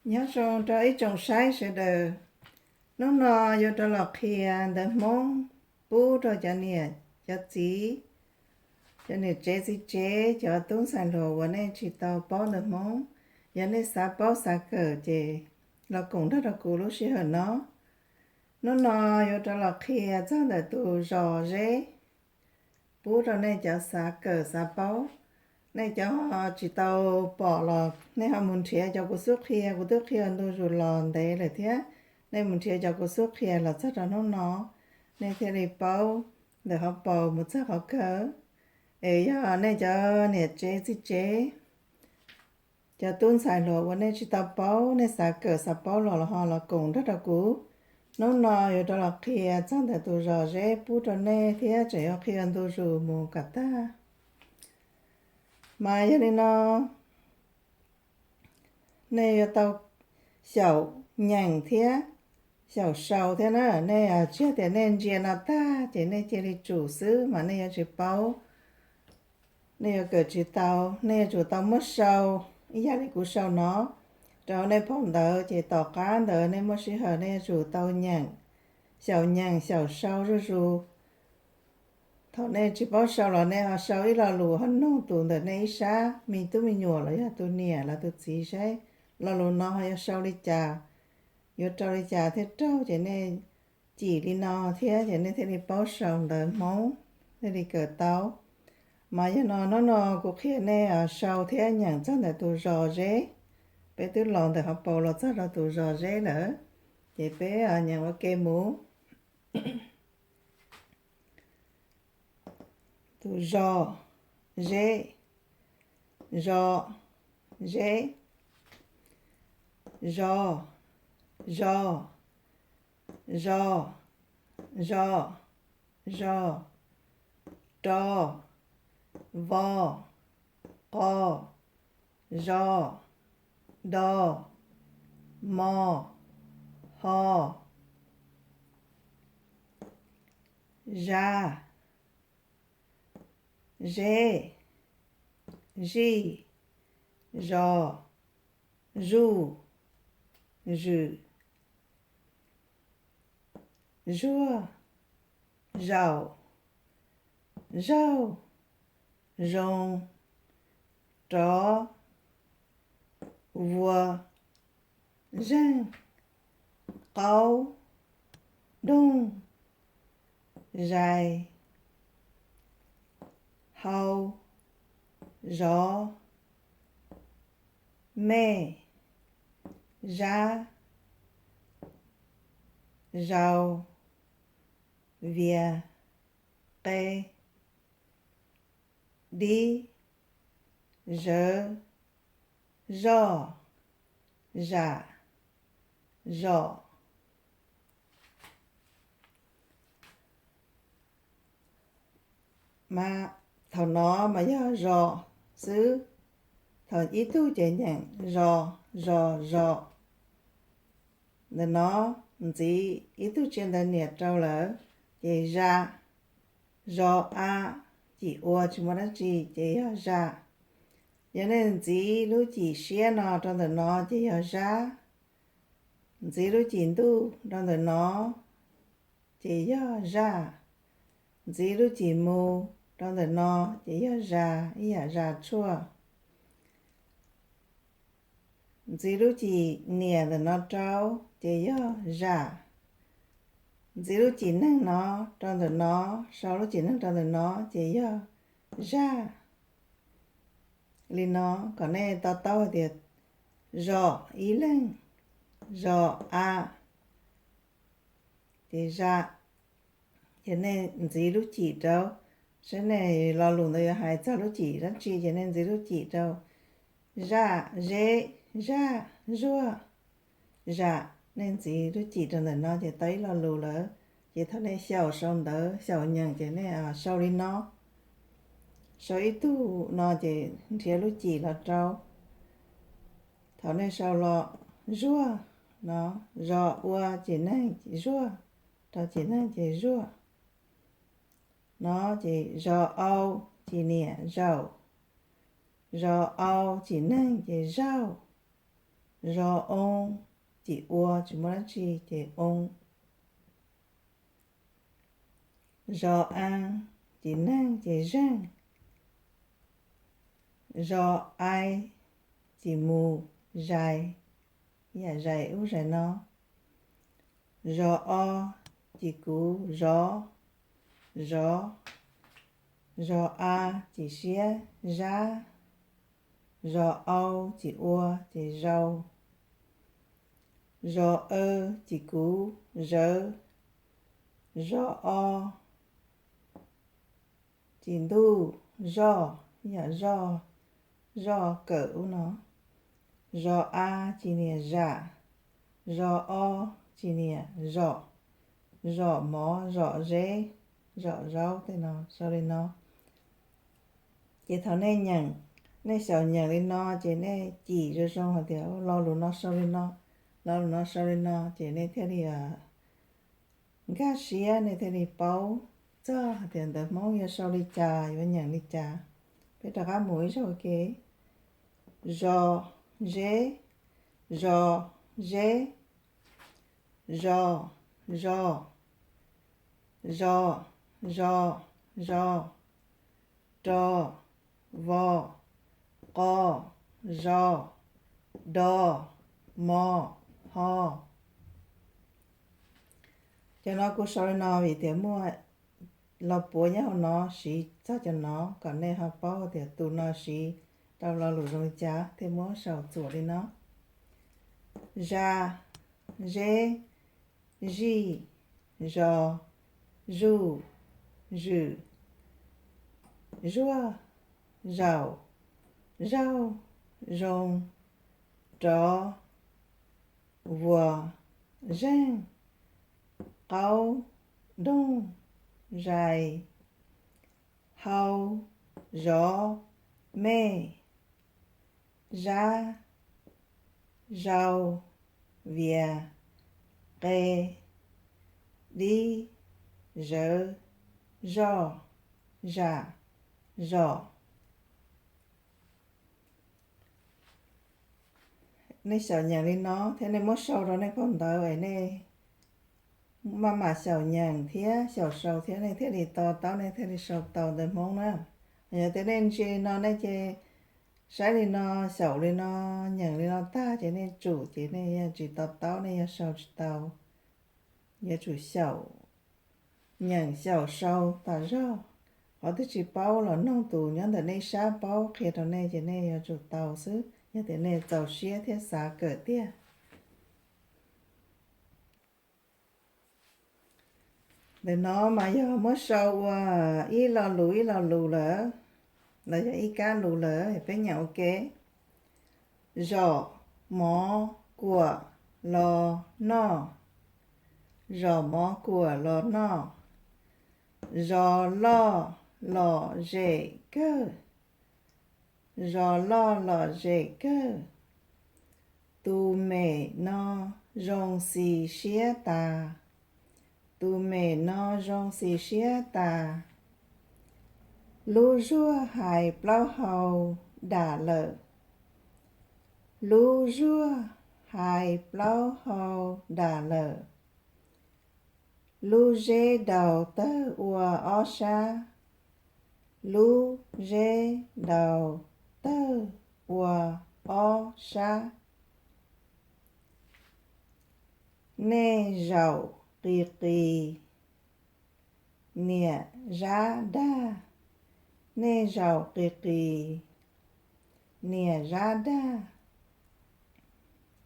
Nyob zoo rau ib tsoom saib sawv daws. Hnub no yuav rov los qhia ntawv Hmoob pub rau cov niam cov txiv, cov niam tsev txiv tsev, cov tub ntxhais hluas uas nej tsis tau paub ntawv Hmoob. Yog nej xav paub xav kawm ces los koom nrog rau kuv lub sij hawm no. Hnub no yuav rov los qhia txog ntawm tus zos zeb pub rau nej cov xav kawm xav paub. Nej cov tsis tau pom los nej ho mus nrhiav cov kuv xub qhia, kuv twb qhia ntu zus los ntev lawm thiab. Nej mus nrhiav cov kuv xub qhia los txog rau hnub no, nej thiaj li paub ntawm qhov paus mus txog qhov kawg. Es yog nej cov niam tsev txiv tsev, cov tub ntxhais hluas uas nej tsis tau paub, nej xav kawm xav paub los los ho los koom nrog rau kuv. Hnub no yuav rov los qhia txog ntawm tus zos zeb pub rau nej thiab tseem yuav qhia ntu zus mus kom tag. Mas yog li no, nej yuav tau xyaum nyeem thiab xyaum sau thiab na. Nej tsis yog tias nej ntsia no tag ces nej cia li tsum xwb mas nej yuav tsis paub. Nej yuav kawm tsis tau, nej yuav tsum tau muab sau ib yam li kuv sau no rau nej phau ntawv, ces tom qab ntawd nej muaj sij hawm nej yuav tsum tau nyeem, xyaum nyeem xyaum sau zuj zus. Thaum nej tsis paub sau los nej ho sau ib lo lus ho noog tus ntawm nej ib sab me tub me nyuam los yog tus niam los tus txiv saib lo lus no ho yuav sau li cas, yuav rau li cas thiaj raug, ces nej cim li no thiab ces nej thiaj li paub sau ntawv Hmoob, thiaj li kawm tau. Mas yog no hnub no kuv qhia nej sau thiab nyeem txog ntawm tus zos zeb. Peb twb los ntawm qhov paus los txog rau tus zos zeb lawm, ces peb nyeem ua ke mus. Tus zos, zeb, zos, zeb, zos, zos, zos, zos, zos, ro, vo, qo, zo, do, mo, ho, za, zeb, zij, zos, zuj, zwm, zuag, zaum, zaug, zoo, rov, vuas, zeeg, qaub, doog, zais, hau, zov, mej, zab, zau, vias, qe, dib, zawv, zoj, zam, zom. Mas thaum no mas yog zos xwb. Thaum ib tug ces nyeem zos, zos, zos. Ntawm no ntxiv ib tug tsiaj ntawv niam rau lawm, ces za, zos a, cim ua tsis muaj dab tsi ces yog za. Yog nej ntxiv lub cim siab no rau ntawm no ces yog zab. Ntxiv lub cim ntuj rau ntawm no ces yog zaj. Ntxiv lub cim mus rau ntawm no ces yog zas, ib yam zas tshuaj. Ntxiv lub cim niam ntawm no rau ces yog zam. Ntxiv lub cim neeg no rau ntawm no, sau lub cim neeg rau ntawm no ces yog zaj. Li no kom nej to taub hais tias zos ib leeg, zos a, ces za, ces nej ntxiv lub cim rau, saib nej lo lus ntawd yuav hais txog lub cim dab tsi ces nej ntxiv lub cim rau. Zaj, zeb, zaj, zuag, zam, nej ntxiv lub cim rau ntawm no ces tau ib lo lus lawm. Ces thaum nej xyaum sau ntawv xyaum nyeem ces nej sau li no. Sau ib tug no ces nrhiav lub cim los rau. Thaum nej sau los zuag no, zos ua cim neeg zuag, rau cim neeg ces zuag. No ces zos au cim niam zaum, zos au cim neeg ces zaug. Zos oo, cim ua tsis muaj dab tsi ces oo. Zos aa, cim neeg ces zeeg. Zos ai, cim mus, zais, yam zais ub zais no. Zos o, cim kuv, zov, zov. Zos a, cim siab, zab. Zos au, cim ua ces zau. Zos aw, cim kuv, zawv. Zos o, cim ntuj, zoj, yam zoj, zoj kawm ub no. Zos a, cim niam, zam. Zos o, cim niam, zom. Zom mov, zom zeb, zom zaub tej no, sau li no. Ces thaum nej nyeem, nej xyaum nyeem li no ces nej cim zoo zoo hais tias lo lus no sau li no, lo lus no sau li no ces nej thiaj li nkag siab, nej thiaj li paub txog hais tias ntawv Hmoob yuav sau li cas, yuav nyeem li cas. Peb rov qab mus ib zaug ua ke. Zos, zeb, zos, zeb. Zos, zos, zos, zos, zos. Ros, vos, qos, zos, dos, mos, hos. Cov no kuv sau li no vim tias muaj lo puav nyob hauv no, siv txog cov no kom nej ho paub tias tus no siv rau lo lus zoo li cas thiaj muab sau txuam li no. Zas, zeb, zij, zos, zuj, zwm. Zuag, zaum, zaug, zoo. Rov, vuas, zeeg. Qaub, doog, zais. Hau, zov, mej. Zab, zau, vias. Qe, dib, zawv, zoj, zam, zom. Nej xyaum nyeem li no thiab nej muab sau rau nej phau ntawv es nej maj mam xyaum nyeem thiab xyaum sau thiab nej thiaj li to taub, nej thiaj li sau tau ntawv Hmoob na. Yog tias nej ntsia li no nej ces saib li no, xyaum li no, nyeem li no tag ces nej tsum ces nej yeej tsis to taub, nej yeej sau tsis tau. Yuav tsum xyaum nyeem xyaum sau tas zog. Qhov twg tsis paub los noog tus nyob ntawm nej sab paub qhia rau nej ces nej yuav tsum tau xwb, yog tias nej txaus siab thiab xav kawm tiag. Ntawm no mas yog muab sau ua ib lo lus ib lo lus lawm, los yog ib kab lus lawm, peb nyeem ua ke. Zom mov kuam los noj. Zom mov kuam los noj. Zos loj los zem kawg. Zos loj los zem kawg. Tus mem no zoo xis siab tas. Tus mem no zoo xis siab tas. Lub zuag hais plaub hau dam lawm. Lub zuag hais plaub hau dam lawm. Lub zeb daus tawg ua ob sab. Lub zeb daus tawg ua ob sab. Nej zaum qis qis, niam zab dag. Nej zaum qis qis, niam zab dag.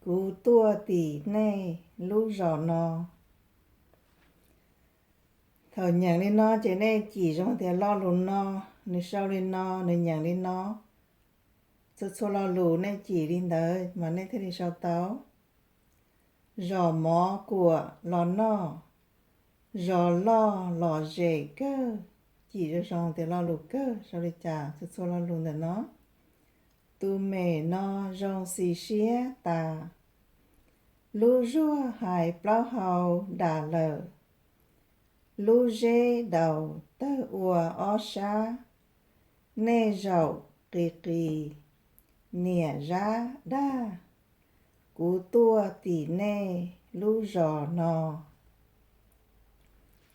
Kuv tuaj tim nej lub zos no. Thaum nyeem li no ces nej cim zoo tias lo lus no, nws sau li no, nws nyeem li no. Txhua txhua lo lus nej cim li ntawd mas nej thiaj li sau tau. Zos mov kuam los noj. Zos loj los zem kawg. Cim zoo zoo tias lo lus kawg sau li cas txhua txhua lo lus ntawm no. Tus mem no zoo xis siab tas. Lub zuag hais plaub hau dam lawm. Lub zeb daus tawg ua ob sab. Nej zaum qis qis, niam zab dag. Kuv tuaj tim nej lub zos no.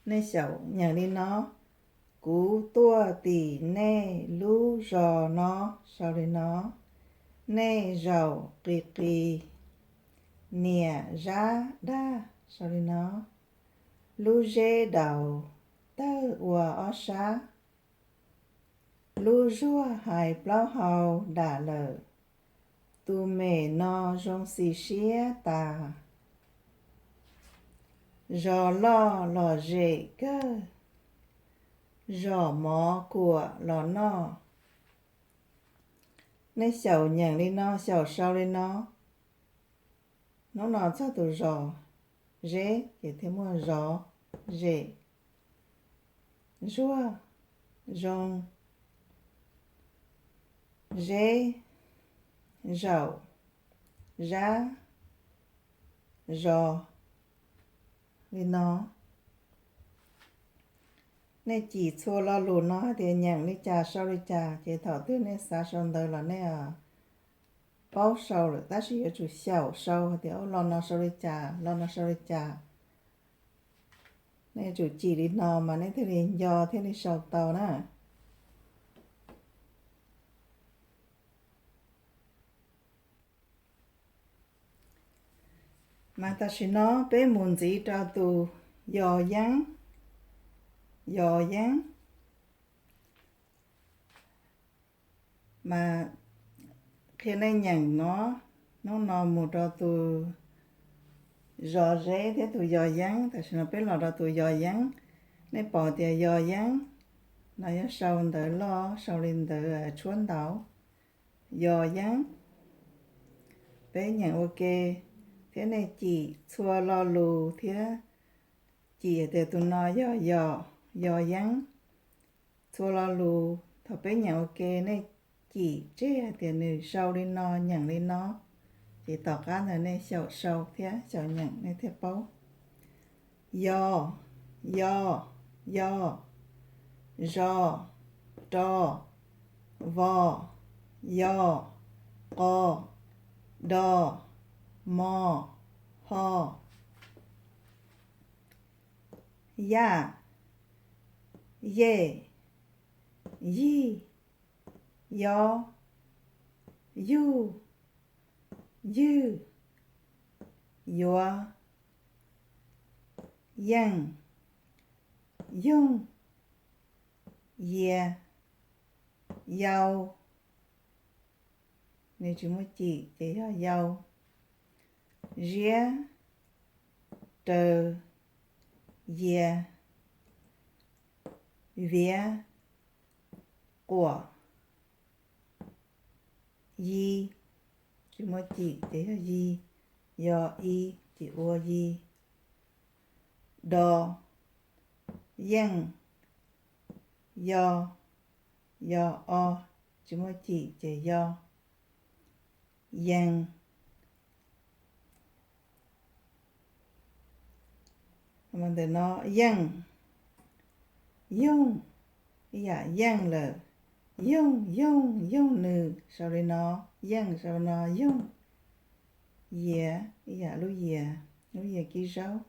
Nej xyaum nyeem li no: Kuv tuaj tim nej lub zos no, sau li no. Nej zaum qis qis, niam Zab Daj, sau li no. Lub zeb daus tawg ua ob sab, lub zuag hais plaub hau dam lawm. Tus mem no zoo xis siab tas, zos loj los zem kawg, zos mov kuam los noj. Nej xyaum nyeem li no, xyaum sau li no. Hnub no txog tus zos zeb ces thiaj muaj zos, zem, zuag, zoo, zeb, zaum, zab, zos, li no. Nej cim txhua lo lus no hais tias nyeem li cas sau li cas, ces thaum twg nej xav sau ntawv los nej paub sau lawm, tab sis yuav tsum xyaum sau hais tias lo no sau li cas, lo no sau li cas. Nej yuav tsum cim li no mas nej thiaj li nco thiaj li sau tau na. Mas tam sim no peb mus ntxiv rau tus yos yeeb, yos yeeb. Mas qhia nej nyeem no, hnub no mus rau tus zos zeb thiab tus yos yeeb, tam sim no peb los rau tus yos yeeb. Nej pom tias yos yeeb no yog sau ntawv loj, sau li ntawv tshuab ntaus, yos yeeb. Peb nyeem ua ke thiab nej cim txhua lo lus thiab cim hais tias tus no yog yos, yos yeeb. Txhua lo lus thaum peb nyeem ua ke nej cim tseg hais tias nws sau li no nyeem li no, ces tom qab ntawd nej xyaum sau thiab xyaum nyeem nej thiaj paub. Yos, yos, yos. Zos, ros, vos, yos, qos, dos, mos, hos. Yaj, yej, yig, yob, yug, ywg, yuav, yeej, yoog, yias, yau. Nws tsis muaj cim ces yog yau. Ziab, raws, yias, viav, quas, yi. Tsis muaj cim ces yog yi, yos i ces ua yi. Dos, yeej, yos, yos o, tsis muaj cim ces yos. Yees. Ntawm no yeej, yoog, ib yam yeej lawm. Yoog, yoog, yoog nws, sau li no, yeej sau no, yoog. Yias, ib yam lub yias, lub yias kib zaub.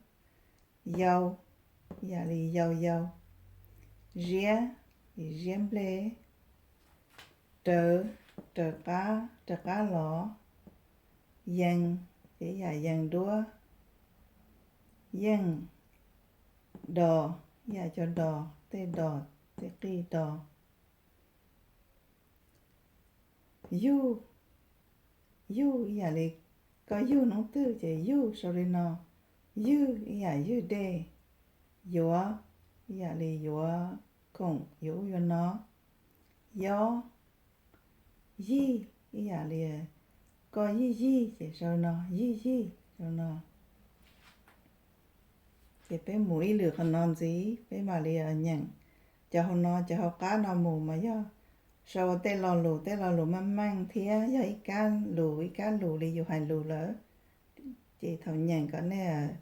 Yau, ib yam li yau yau. Ziab, ziab nplej. Rawv, raws qab, raws qab los. Yees, ces ib yam yees duab. Yeej, dos, ib yam cov dos, tej dos, tej qij dos. Yug, yug ib yam li koj yug hnub twg ces yug sau li no, ywg ib yam ywg dej. Yuav, ib yam li yuav khoom yuav ub yuav no. Yob, yig, ib yam li koj yig yig ces sau li no, yig yig sau li no. Ces peb mus ib lwm qhov no ntxiv peb mam li nyeem. Cov hauv no, cov hauv qab no mus mas yog sau tej lo lus, tej lo lus meej meej thiab yog ib kab lus ib kab lus li yus hais lus lawm. Ces thaum nyeem kom nej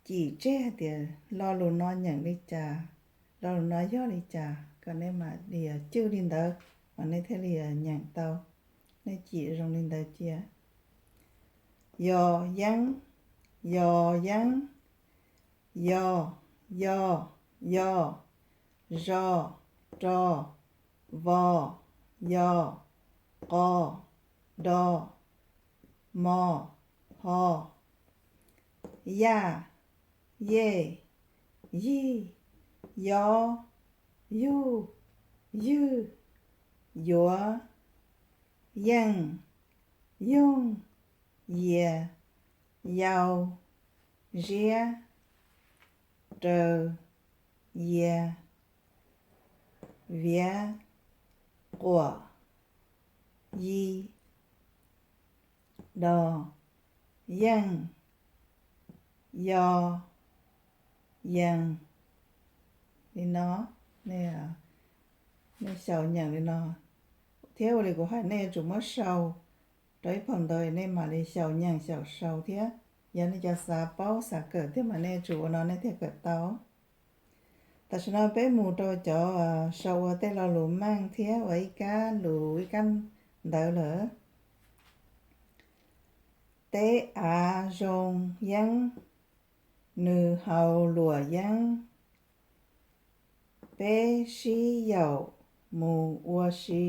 cim tseg hais tias lo lus no nyeem li cas, lo lus no yog li cas, kom nej mam li cwj li ntawd mas nej thiaj li nyeem tau. Nej cim zoo li ntawd cia. Yo, yeeb, yo, yeeb. Yo, yo, yo. Zo, ro, vo, yo. Qo, do, mo, ho. Yaj, yej, yig, yob, yug, ywg. Yuav, yeej, yoog, yias, yau, ziab, raws, yias, viav, quam, yi, do, yeej, yo, yees. Li no, nej xyaum nyeem li no, thiab ua li kuv hais nej yuav tsum muab sau rau ib phau ntawv, nej mam li xyaum nyeem xyaum sau thiab. Yog nej cov xav paub xav kawm tiag mas nej yuav tsum ua no nej thiaj kawm tau. Tam sim no peb mus rau cov sau ua tej lo lus meej thiab ua ib kab lus ib kab ntawv lawm. Teb av zoo yeeb, nws haus luam yeeb, peb sib yaum mus ua si.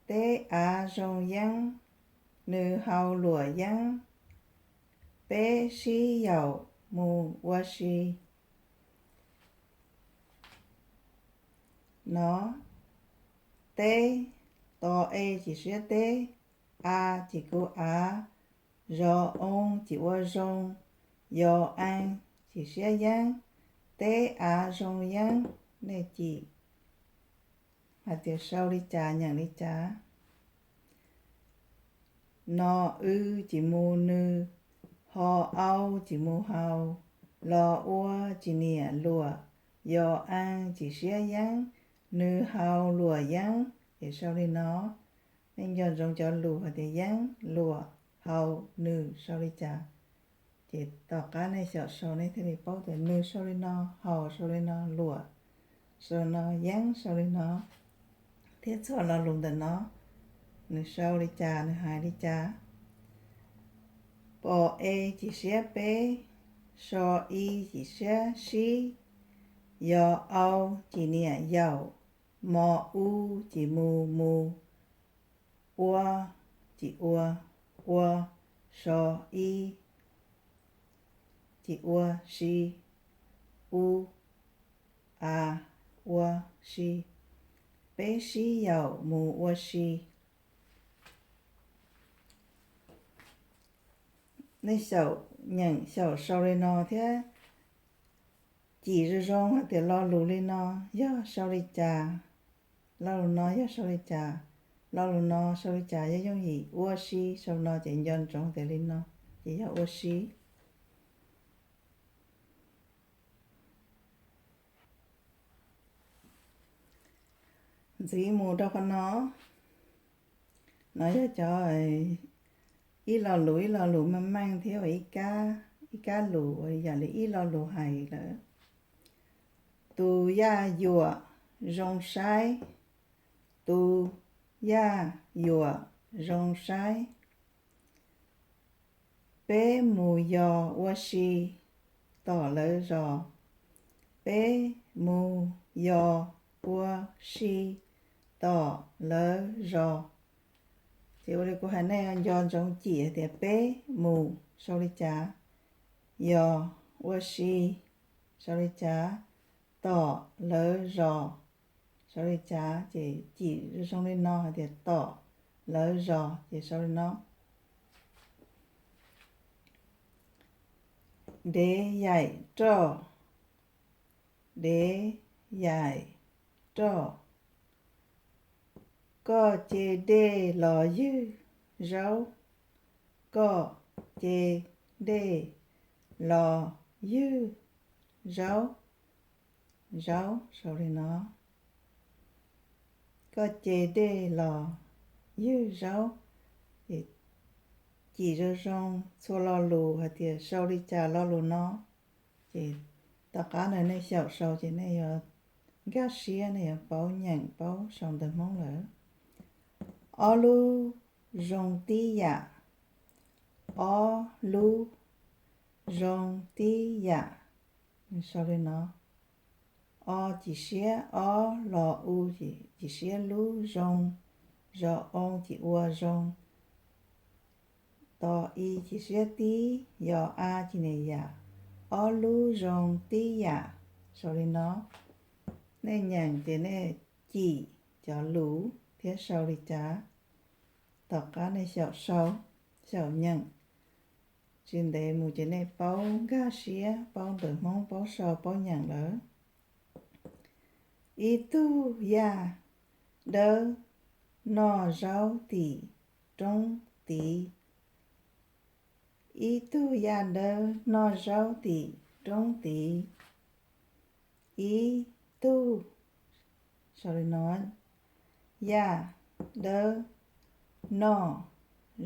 Teb av zoo yeeb, nws haus luam yeeb, peb sib yaum mus ua si. No, teb, to e cim siab teb, a cim kuv av, zoo oo cim ua zoo, yo, ee cim siab yeeb, teb av zoo yeeb. Nej cim hais tias sau li cas nyeem li cas. No, w cim mus nws, ho, au cim mus haus, lo, ua cim niam luam, yo, ee cim siab yeeb, nws haus luam yeeb. Ces sau li no. Nej nco ntsoov cov lus hais tias yeeb, luam, haus, nws sau li cas. Ces tom qab nej xyaum sau nej thiaj li paub tias nws sau li no, haus sau li no, luam sau li no, yeeb sau li no, thiab txhua lo lus ntawm no nws sau li cas, nws hais li cas. Pom e cim siab peb, so i cim siab sib, yo au cim niam yaum, mo u cim mus mus, ua cim ua, ua, so i cim ua si, u a ua si, peb sib yaum mus ua si. Nej xyaum nyeem xyaum sau li no thiab cim zoo zoo hais tias lo lus li no yog sau li cas, lo lus no yog sau li cas, lo lus no sau li cas yog yooj yim, ua si sau no ces nco ntsoov tias li no ces yog ua si. Ntxiv mus rau qhov no, no yog cov ib lo lus ib lo lus meej meej thiab ua ib kab, ib kab lus ua yam li ib lo lus hais lawm. Tus yaj yuam zoo saib, tus yaj yuam zoo saib. Peb mus yos ua si tom lawv zos. Peb mus yos ua si tom lawv zos. Ces ua li kuv hais nej nco ntsoov cim hais tias peb mus sau li cas, yos ua si sau li cas, tom lawv zos sau li cas. Ces cim zoo li no hais tias tom lawv zos ces sau li no. Dev yaim roj, dev yaim roj. Koj ce dej los ywg zaub. Koj ce dej los ywg zaub. Zaub sau li no. Koj ce dej los ywg zaub. Ces cim zoo zoo txhua lo lus hais tias sau li cas lo lus no. Ces tom qab no nej xyaum sau ces nej yuav nkag siab, nej yuav paub nyeem paub sau ntawv Hmoob lawm. Ob lub zoo tib yam. Ob lub zoo tib yam. Sau li no: o cim siab ob, lo u cim siab lub, zoo, zo oo cim ua, zoo. To i cim siab tib, yo a cim niam yam. Ob lub zoo tib yam. Sau li no. Nej nyeem ces nej cim cov lus thiab sau li cas, tom qab nej xyaum sau, xyaum nyeem. Tsis ntev mus ces nej paub nkag siab, paub ntawv Hmoob, paub sau paub nyeem lawm. Ib tug yaj dawb noj zaub tim roob tid. Ib tug yaj dawb noj zaub tim roob tid. Ib tug, sau li no, yaj dawb noj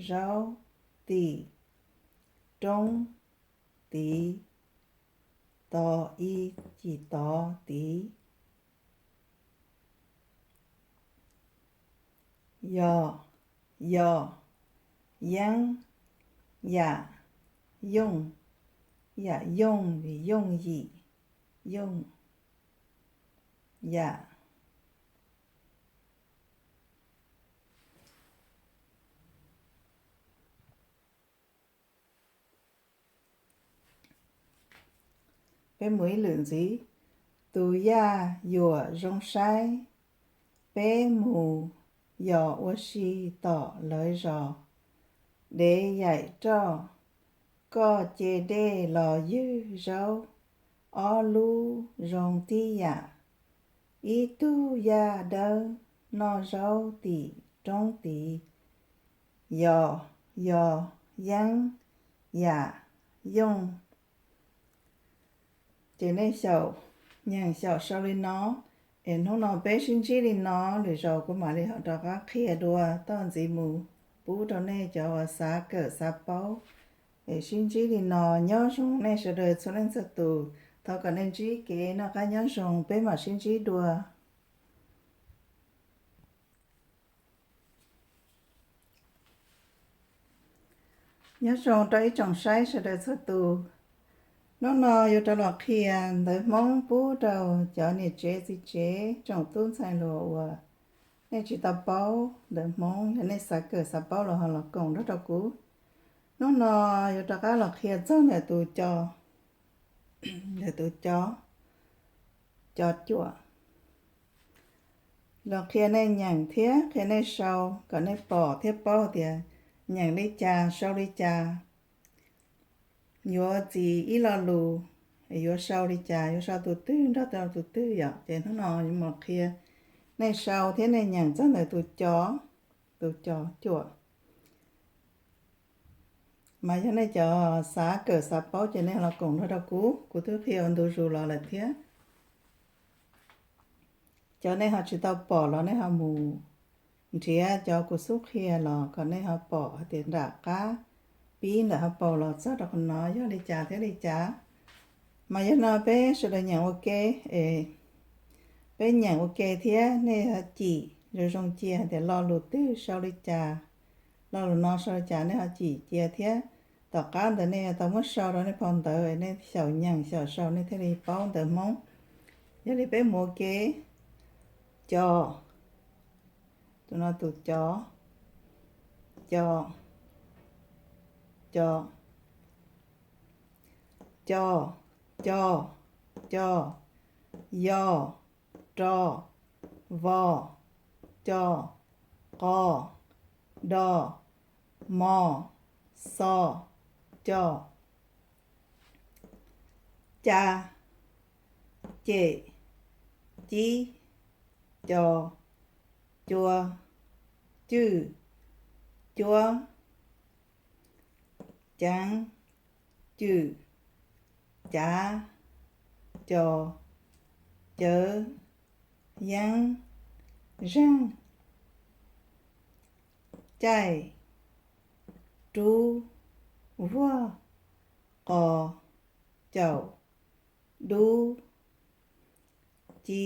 zaub tim roob tid. To i cim tod tid. Yos, yos, yeeb, yam, yooj, yam yooj, yooj yim, yooj, yam. Peb mus ib lwm ntxiv. Tus yaj yuam zoo saib, peb mus yos ua si tom lawv zos. Dev yaim roj, koj ce dej los ywg zaub, ob lub zoo tib yam. Ib tug yaj dawb noj zaub tim roob tid. Yos, yos, yeeb, yam, yooj. Ces nej xyaum nyeem xyaum sau li no, es hnub no peb sib ntsib li no, lwm zaus kuv mam li ho rov qab qhia dua toj ntxiv mus pub rau nej cov uas xav kawm xav paub. Es sib ntsib li no, nyob zoo nej sawv daws txhua leej txhua tus, thov kom nej ntsib kev noj qab nyob zoo, peb mam sib ntsib dua. Nyob zoo rau ib tsoom saib sawv daws txhua tus. Hnub no yuav rov los qhia ntawv Hmoob pub rau cov niam tsev txiv tsev tsoom tub ntxhais hluas uas nej tsis tau paub ntawv Hmoob, yog nej xav kawm xav paub los ho los koom nrog rau kuv. Hnub no yuav rov qab los qhia txog ntawm tus co, ntawm tus co, co cuam. Los qhia nej nyeem thiab qhia nej sau kom nej pom thiab paub tias nyeem li cas sau li cas, yuav txis ib lo lus, yuav sau li cas, yuav sau tus twg nrog rau tus twg yom. Ces hnub no yuav mus qhia nej sau thiab nej nyeem txog ntawm tus co, tus co cuam. Mas yog nej cov xav kawm xav paub ces nej los koom nrog rau kuv, kuv twb qhia ua ntu zus los lawm thiab. Cov nej ho tsis tau pom los nej ho mus nrhiav cov kuv xub qhia los kom nej ho pom hais tias nram qab pib ntawm hauv paus los txog rau qhov no yog li cas thiab li cas. Mas yog no peb sawv daws nyeem ua ke, es peb nyeem ua ke thiab nej ho cim zoo zoo cia hais tias lo lus twg sau li cas, lo lus no sau li cas nej ho cim cia thiab. Tom qab ntawd nej yuav tau muab sau rau nej phau ntawv, nej xyaum nyeem xyaum sau nej thiaj li paub ntawv Hmoob. Yog li peb mus ua ke. Co, tus no tus co, co, co, co, co, co, yo, ro, vo, co, qo, do, mo, xo, co. Ca, cem, cib, co, cua, cwj, cuab, ceev, cwm, cav, co, cawv, yeeb, zeeg, caij, rub, vuag, qos, caum, dub, ci,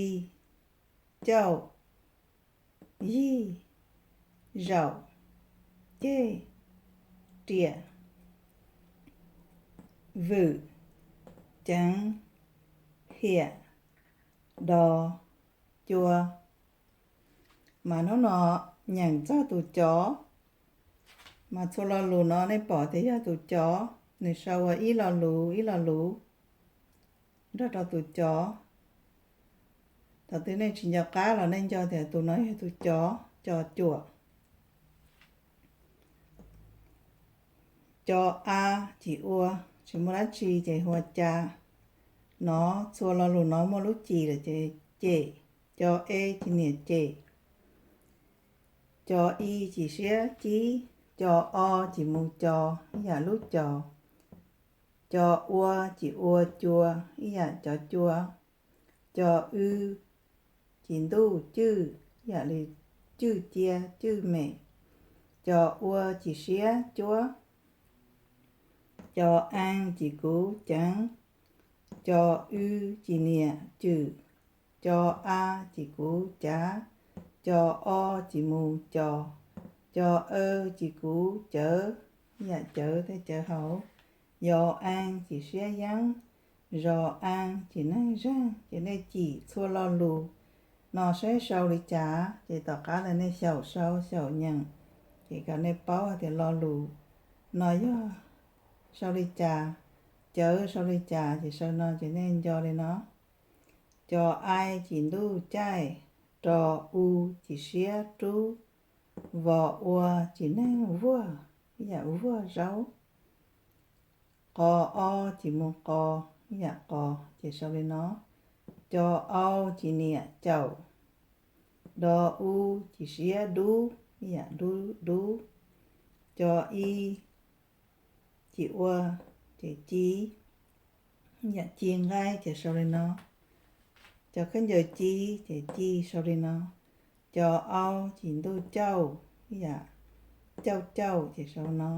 cauj, yig, zaum, ceg, riam, vwm, ceev, hiam, do, cua. Mas hnub no nyeem txog tus cov, mas txhua lo lus no nej pom tias yog tus cov, nws sau ua ib lo lus ib lo lus nrog rau tus cov. Thaum twg nej tsis nco qab los nej nco tias tus no yog tus cov, cov cuam. Cov a cim ua, tsis muaj dab tsi ces hu ua ca. No txhua lo lus no muaj lub cim lawm ces cem. Cov e cim niam cem. Cov i cim siab cib. Cov o cim mus cos, ib yam lub cos. Cov ua cim ua cua, ib yam cov cua. Cov w cim ntuj cwj, ib yam li cwj cia cwj mem. Cov ua cim siab cuab. Cov a cim kuv ceev. Cov w cim niam cwm. Cov a cim kuv cav. Cov o cim mus cos. Cov aw cim kuv cawv, ib yam cawv tej cawv hauv. Yov a cim siab yeeb. Zos a cim neeg zeeg. Ces nej cim txhua lo lus no saib sau li cas, ces tom qab ntawd nej xyaum sau xyaum nyeem, ces kom nej paub hais tias lo lus no yog sau li cas, cawv sau li cas, ces sau no ces nej nco li no. Cov ai cim ntuj caij, ro u cim siab rub, vos ua cim neeg vuag, ib yam vuag zaub. Qos o cim mus qos, ib yam qos, ces sau li no. Cov au cim niam caum. Do u cim siab dub, ib yam dub dub. Cov i cim ua, ces ci, ib yam ci nqaij, ces sau li no. Cov khaub ncaws ci, ces ci sau li no. Cov au cim ntuj cauj, ib yam cauj cauj, ces sau no.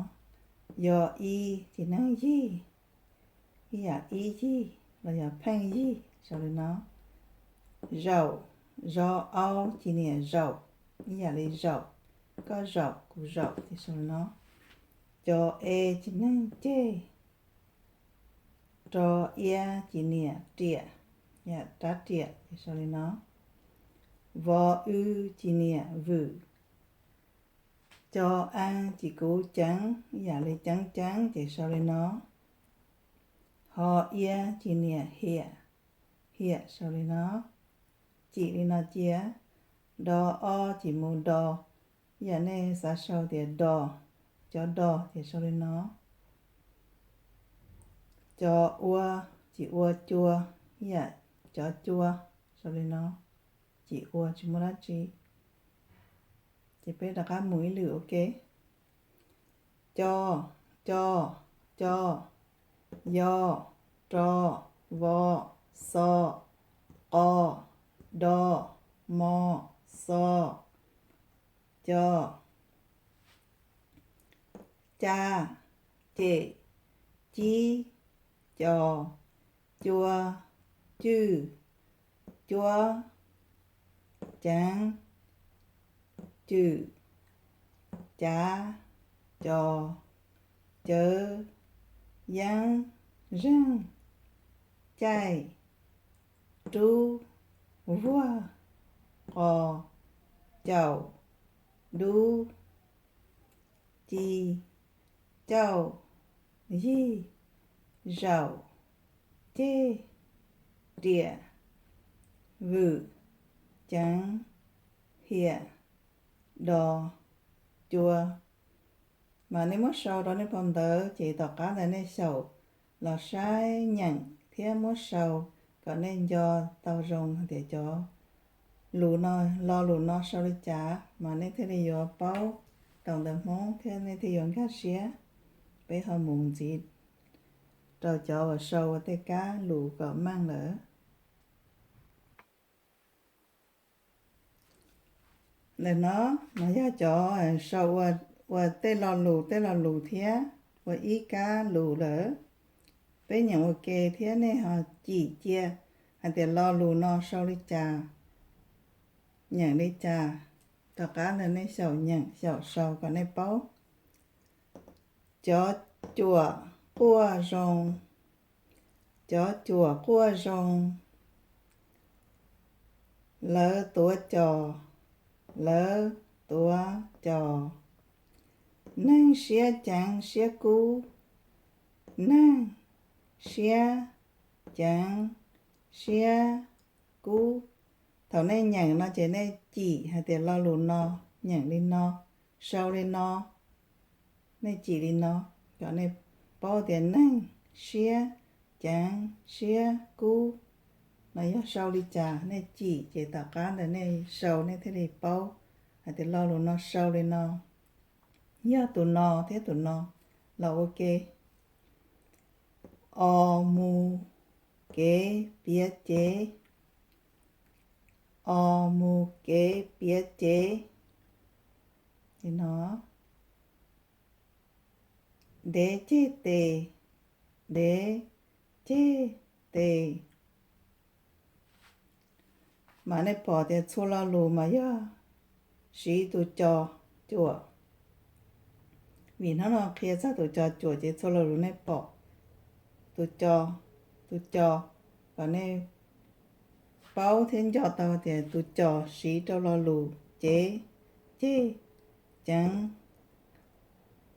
Yog i cim neeg yig, ib yam ib yig los yog pheej yig, sau li no. Zaum, zos au cim niam zaum, ib yam li zaum, koj zaum kuv zaum, ces sau li no. Cov e cim neeg ceg, ro ia cim niam riam, ib yam rab riam, ces sau li no. Vos w cim niam vwm. Cov a cim kuv ceev, ib yam li ceev ceev, ces sau li no. Ho ia cim niam hiam, hiam, sau li no. Cim li no cia. Do o cim mus do, ib yam nej xav sau tias do, cov do, ces sau li no. Cov ua cim ua cua, ib yam cov cua, sau li no. Cim ua tsis muaj dab tsi. Ces peb rov qab mus ib lwm ua ke. Co, co, co. Yo, ro, vo, xo, qo, do, mo, xo, co. Ca, cem, cib, co, cua, cwj, cuab, ceev, cwm, cav, cos, cawv, yeeb, zeeg, caij, rub, vuag, qos, caum, dub, ci, cauj, yig, zaum, ceg, riam, vwm, ceev, hiam, do, cua. Mas nej muab sau rau nej phau ntawv ces tom qab ntawd nej xyaum los saib nyeem thiab muab sau kom nej nco tau zoo hais tias cov lus no, lo lus no sau li cas mas nej thiaj li yuav paub tau ntawv Hmoob thiab nej thiaj yuav nkag siab. Peb ho mus ntxiv rau cov uas sau ua tej kab lus kom meej lawm. Ntawm no mas yog cov sau ua tej lo lus tej lo lus thiab ua ib kab lus lawm. Peb nyeem ua ke thiab nej ho cim cia hais tias lo lus no sau li cas, nyeem li cas. Tom qab ntawd nej xyaum nyeem xyaum sau kom nej paub. Cov cuam quaj zoo, cov cuam quaj zoo, lawv tuav cos, lawv tuav cos. Neeg siab ceev siab kub, neeg siab ceev siab kub. Thaum nej nyeem no ces nej cim hais tias lo lus no nyeem li no, sau li no, nej cim li no, kom nej paub tias neeg siab ceev siab kub no yog sau li cas. Nej cim ces tom qab ntawd nej sau nej thiaj li paub hais tias lo lus no sau li no, yog tus no thiab tus no los ua ke. O mus kev piav cev, o mus kev piav cev li no. Dev ceg tes, dev ceg tes. Mas nej pom tias txhua lo lus mas yog siv tus cos cuam. Vim hnub no qhia txog tus cos cuam ces txhua lo lus nej pom tus cos, tus cos, kom nej paub thiab nco tau tias tus cos siv rau lo lus cev, ceg, ceev,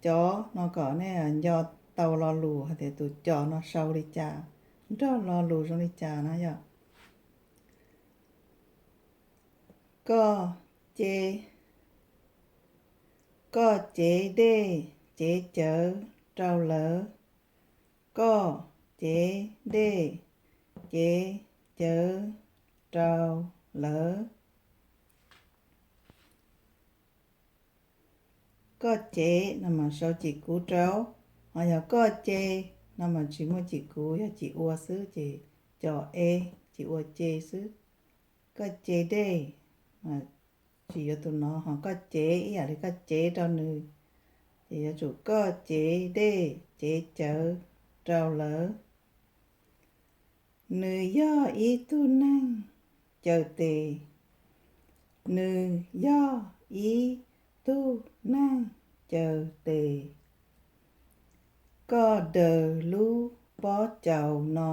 cov no kom nej nco tau lo lus hais tias tus cos no sau li cas, nrog lo lus zoo li cas no yog. Koj cev, koj cev dej cev cawv rau lawv. Koj cev dej cev cawv rau lawv. Koj cev no mas sau cim kuv rau, ho yog koj ce no mas tsis muaj cim kuv, yog cim ua xwb ces cos e, cim ua ce xwb. Koj ce dej, tsis yuav tus no, ho koj cev ib yam li koj cev rau nws, ces yuav tsum koj cev dej cev cawv rau lawv. Nws yog ib tug neeg caws tes. Nws yog ib tug neeg caws tes. Koj daws lub pob caus no.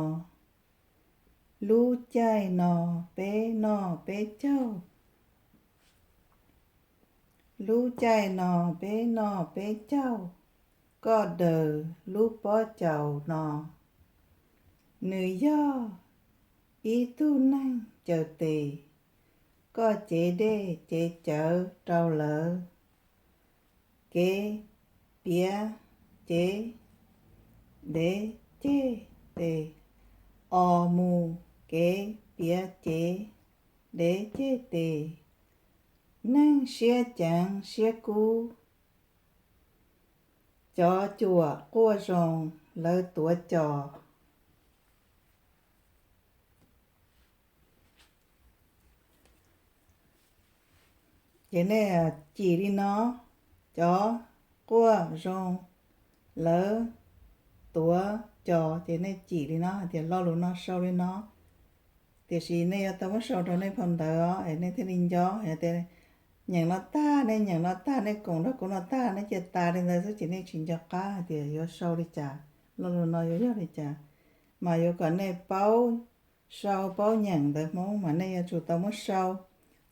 Lub caij no peb noj peb caug. Lub caij no peb noj peb caug. Koj daws lub pob caus no. Nws yog ib tug neeg caws tes. Koj cev dej cev cawv rau lawv. Kev piav cev, dev ceg tes. O mus kev piav cev, dev ceg tes. Neeg siab ceev siab kub. Cov cuam quaj zoo, lawv tuav cos. Ces nej cim li no, cov quaj zoo, lawv tuav cos, ces nej cim li no hais tias lo lus no sau li no. Tiam sis nej yuav tau muab sau rau nej phau ntawv os, es nej thiaj li nco hais tias nyeem no tag, nej nyeem no tag, nej koom nrog kuv no tag, nej cia tas li ntawd xwb ces nej tsis nco qab hais tias yuav sau li cas, lo lus no yuav yog li cas. Mas yuav kom nej paub sau paub nyeem ntawv Hmoob mas nej yuav tsum tau muab sau.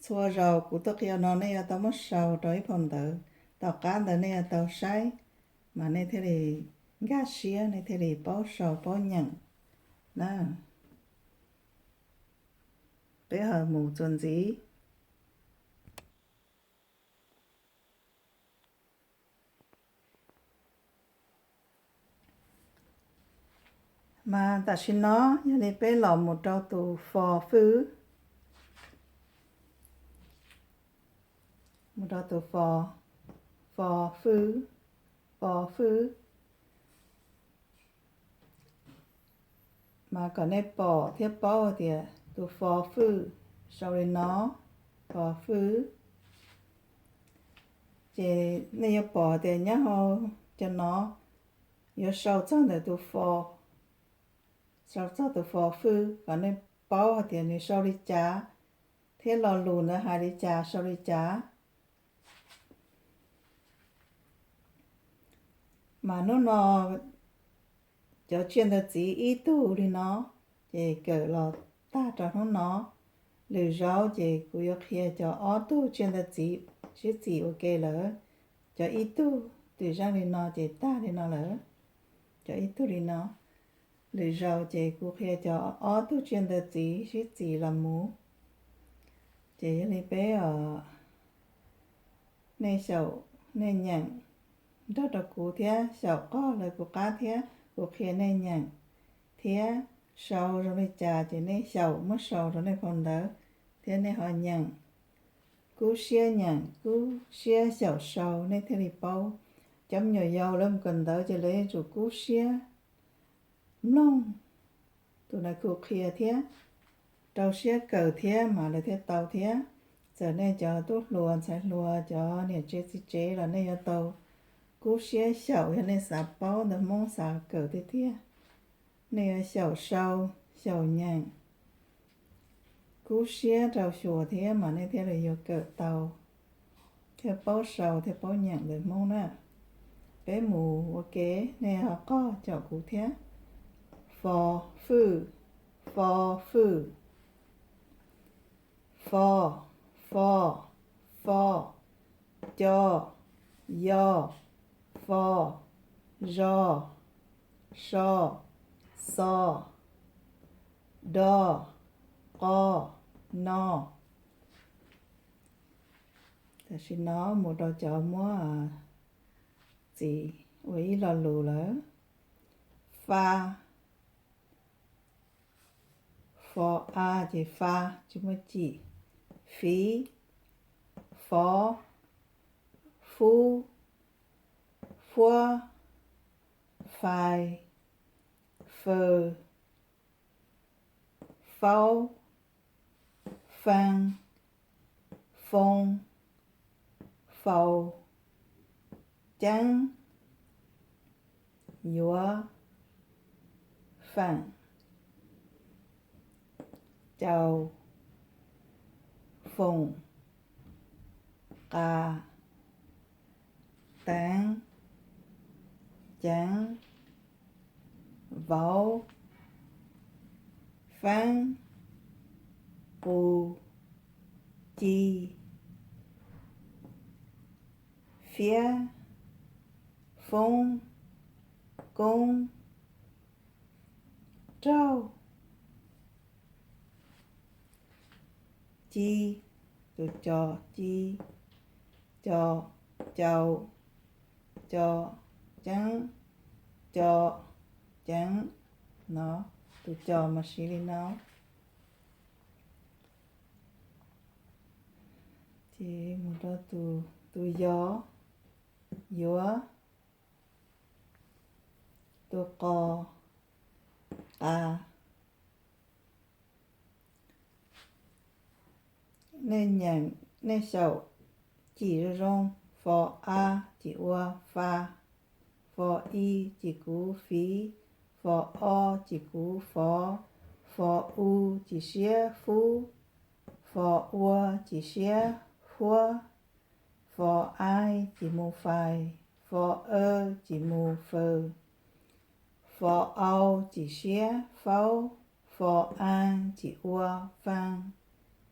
Txhua zaus kuv tuaj qhia no nej yuav tau muab sau rau ib phau ntawv, tom qab ntawd nej yuav tau saib, mas nej thiaj li nkag siab, nej thiaj li paub sau paub nyeem na. Peb ho mus txuas ntxiv. Mas tam sim no yog li peb los mus rau tus fo fwj, mus rau tus fo, fo fwj, fo fwj. Mas kom nej pom thiab paub tias tus fo fwj sau li no, fo fwj. Ces nej yuav pom tias nyob hauv cov no yuav sau txog ntawm tus fo, sau txog tus fo fwj kom nej paub hais tias nws sau li cas thiab lo lus ntawd hais li cas sau li cas. Mas hnub no cov tsiaj ntawv txiv ib tug li no, ces kawm los tag rau hnub no. Lwm zaus ces kuv yuav qhia cov ob tug tsiaj ntawv txiv sib txim ua ke lawm. Cov ib tug twm zeej li no ces tag li no lawm. Cov ib tug li no. Lwm zaus ces kuv qhia cov ob tug tsiaj ntawv txiv sib txim los mus. Ces yog li peb os, nej xyaum, nej nyeem nrog rau kuv thiab, xyaum qog lawv kuv qab thiab, kuv qhia nej nyeem thiab. Sau zoo li cas ces nej xyaum muab sau rau nej phau ntawv thiab nej ho nyeem. Kub siab nyeem, kub siab xyaum sau nej thiaj li paub. Cov me nyuam yaus lawv mus kawm ntawv ces lawv yuav tsum kub siab mloog tus nas khu qhia thiab, rau siab kawm thiab mas lawv thiaj tau thiab. Txawm nej cov tub hluas ntxhais hluas, cov niam tsev txiv tsev los nej yuav tau kub siab xyaum, yog nej xav paub ntawv Hmoob xav kawm tiag tiag, nej yuav xyaum sau, xyaum nyeem, kub siab rau xyuas thiab mas nej thiaj li yuav kawm tau, thiaj paub sau thiaj paub nyeem ntawv Hmoob na. Peb mus ua ke, nej ho qog caum kuv thiab. Fo, fwj, fo, fwj. Fo, fo, fo. Co, yo, fo. Zo, so, xo. Do, qo, no. Tam sim no mus rau cov muab txiv ua ib lo lus lawm. Fa, fo, a ces fa, tsis muaj cim. Fiv, fov, fub, fuab, fais, faws, faub, fee, foo, faus, ceeb, yuav, feem, caus, foom, qas, teev, ceev, vauv, feeb, qus, ci, fiab, foob, koob, raug, ci, tus co, ci, co, cau, co, ceeb, co, ceev. No, tus co mas siv li no. Ces mus rau tus yo, yuav, tus qo, qas. Nej nyeem, nej xyaum cim zoo zoo. Fo a cim ua fa, fo i cim kuv fiv, fo o cim kuv fov, fo u cim siab fub, fo ua cim siab fuab, fo ai cim mus fais, fo aw cim mus faws, fo au cim siab faub, fo aa cim ua faa,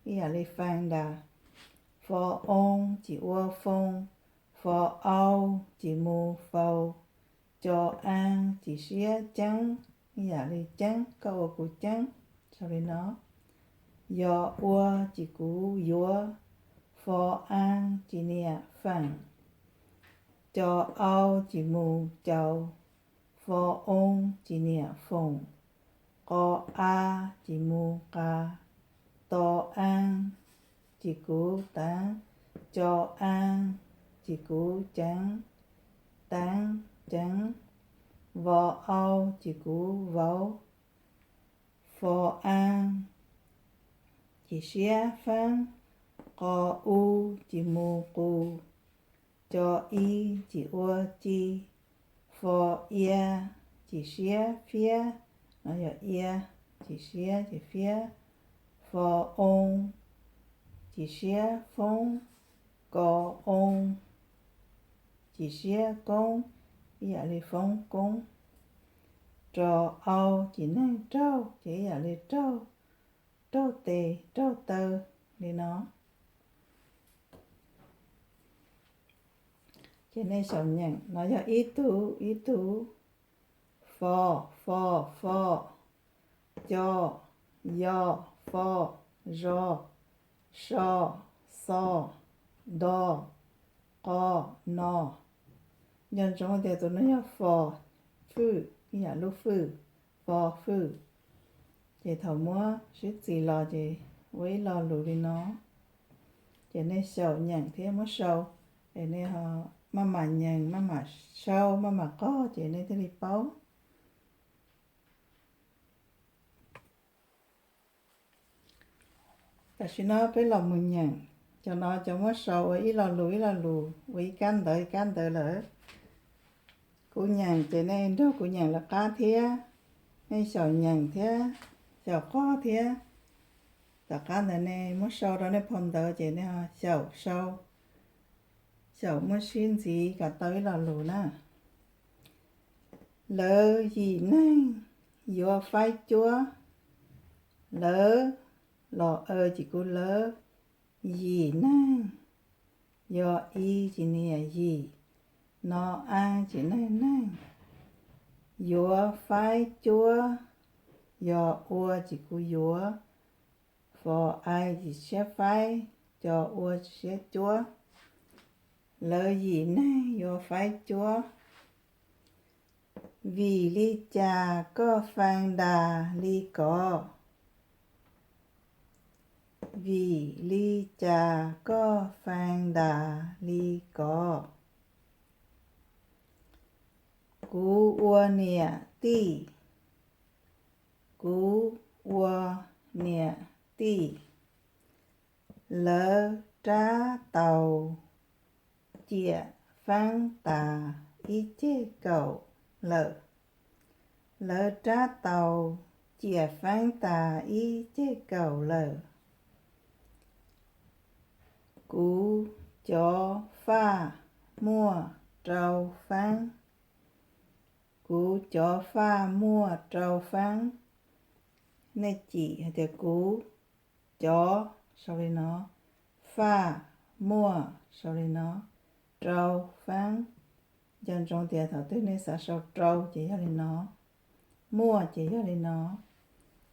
ib yam li fee ntag, fo oo cim ua foo, fo au cim mus faus, co aa cim siab ceeb, ib yam li ceeb, koj ua kuv ceeb, raws li no. Yo ua cim kuv yuav, fo aa cim niam feem, co au cim mus caus, fo oo cim niam foom, qo a cim mus qas, to aa cim kuv teev, co aa cim kuv ceev, teev ceev, vo au cim kuv vauv, fo aa cim siab feeb, qo u cim mus qus, co i cim ua ci, fo ia cim siab fiab, no yog ia cim siab ces fiab, fo oo cim siab foob, ko oo cim siab koob, ib yam li foob koob. Rau, au, cim neeg raug ces ib yam li raug, raug tes raug taw li no. Ces nej xyaum nyeem no yog ib tug ib tug. Fo, fo, fo. Co, yo, fo, zo, so, xo, do, qo, no. Nco ntsoov tias tus no yog fo, fwj, ib yam lub fwj, fo, fwj. Ces thaum muab sib txis los ces ua ib lo lus li no. Ces nej xyaum nyeem thiab muab sau, es nej maj mam nyeem, maj mam sau, maj mam qog ces nej thiaj li paub. Tam sim no peb los mus nyeem, cov no cov muab sau ua ib lo lus ib lo lus, ua ib kab ntawv ib kab ntawv lawm. Kuv nyeem ces nej nrog kuv nyeem lawv qab thiab, nej xyaum nyeem thiab, xyaum qog thiab. Tom qab ntawd nej muab sau rau nej phau ntawv ces nej xyaum sau, xyaum muab sib ntxiv kom tau ib lo lus na. Lawv yim neeg yuav faib cuab. Lawv, los aw ces kuv lawv, yim neeg, yog i ces niam yim, no a ces neeg neeg, yuav faib cuab, yog ua ces kuv yuav, fo ai ces siab faib, co ua ces siab cuab. Lawv yim neeg yuav faib cuab. Vim li cas koj fee ntas li kod? Vim li cas koj fee ntas li kod? Kuv ua niam tij. Kuv ua niam tij. Lawv rab taus ciam feeb tas ib ceg kaum lawm. Lawv rab taus ciam feeb tas ib ceg kaum lawm. Kuv cov faj muaj rau feeb. Kuv cov faj muaj rau feeb. Nej cim hais tias kuv cov sau li no, faj muaj sau li no, rau feeb. Nco ntsoov tias thaum twg nej xav sau rau ces yog li no, muaj ces yog li no,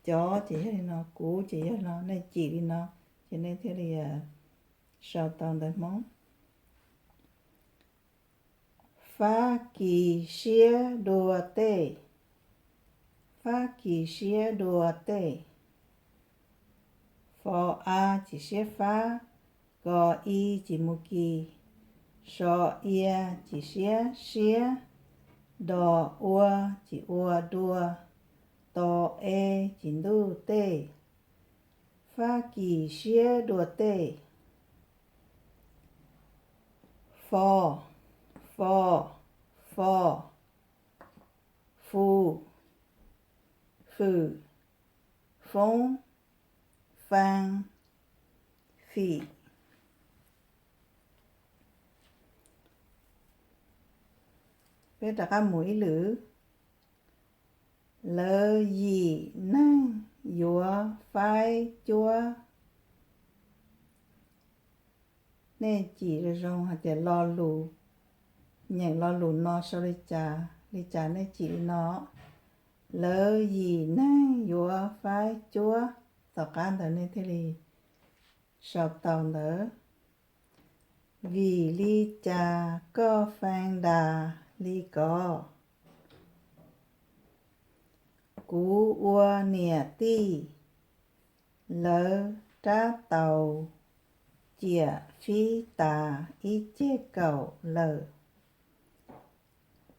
cov ces yog li no, kuv ces yog li no, nej cim li no ces nej thiaj li sau tau ntawv Hmoob. Fab Kis siab dua tej. Fab Kis siab dua tej. Fo a ces siab fab, ko i ces mus kis, so ia ces siab siab, do ua ces ua dua, to e ces ntuj tej. Fab Kis siab dua tej. Fo, fo, fo. Fw, fwm, foob, fee, fim. Peb rov qab mus ib lwm. Lawv yim neeg yuav faib cuab. Nej cim zoo zoo hais tias lo lus, nyeem lo lus no sau li cas li cas nej cim li no. Lawv yim neeg yuav faib cuab, tom qab ntawd nej thiaj li sau tau ntawd. Vim li cas koj fee ntas li ko? Kuv ua niam tij, lawv rab taus ciam fib tas ib ceg kaum lawm.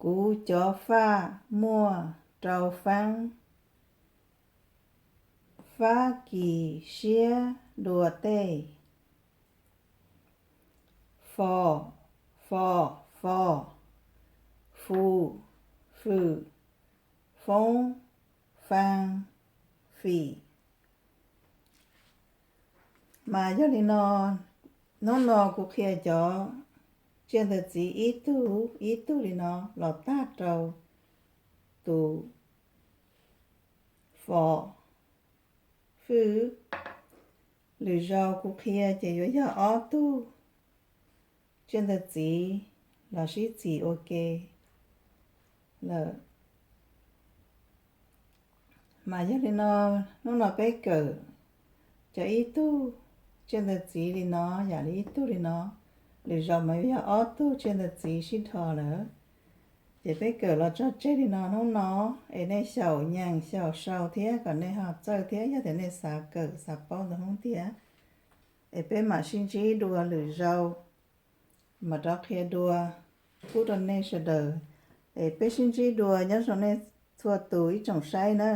Kuv cov faj muaj rau feeb. Fab Kis siab dua tej. Fo, fo, fo. Fw, fwm, foob, fee, fim. Mas yog li no, hnub no kuv qhia cov tsiaj ntawm txiv ib tug ib tug li no los tag rau tus fo fwj. Lwm zaus kuv qhia ces yuav yog ob tug tsiaj ntawm txiv los sib txhim ua ke lawm. Mas yog li no, hnub no peb kawm cov ib tug tsiaj ntawm txiv li no, yam li ib tug li no, lwm zaus mas yuav yog ob tug tsiaj ntawm txiv sib dhos lawm. Ces peb kawm los tso tseg li no hnub no, es nej xyaum nyeem xyaum sau thiab kom nej ho txawj thiab, yog tias nej xav kawm xav paub ntau hnub thiab. Es peb mam sib ntsib dua lwm zaus, mam rov qhia dua pub rau nej sawv daws. Es peb sib ntsib dua, nyob zoo nej txhua tus ib tsoom saib na.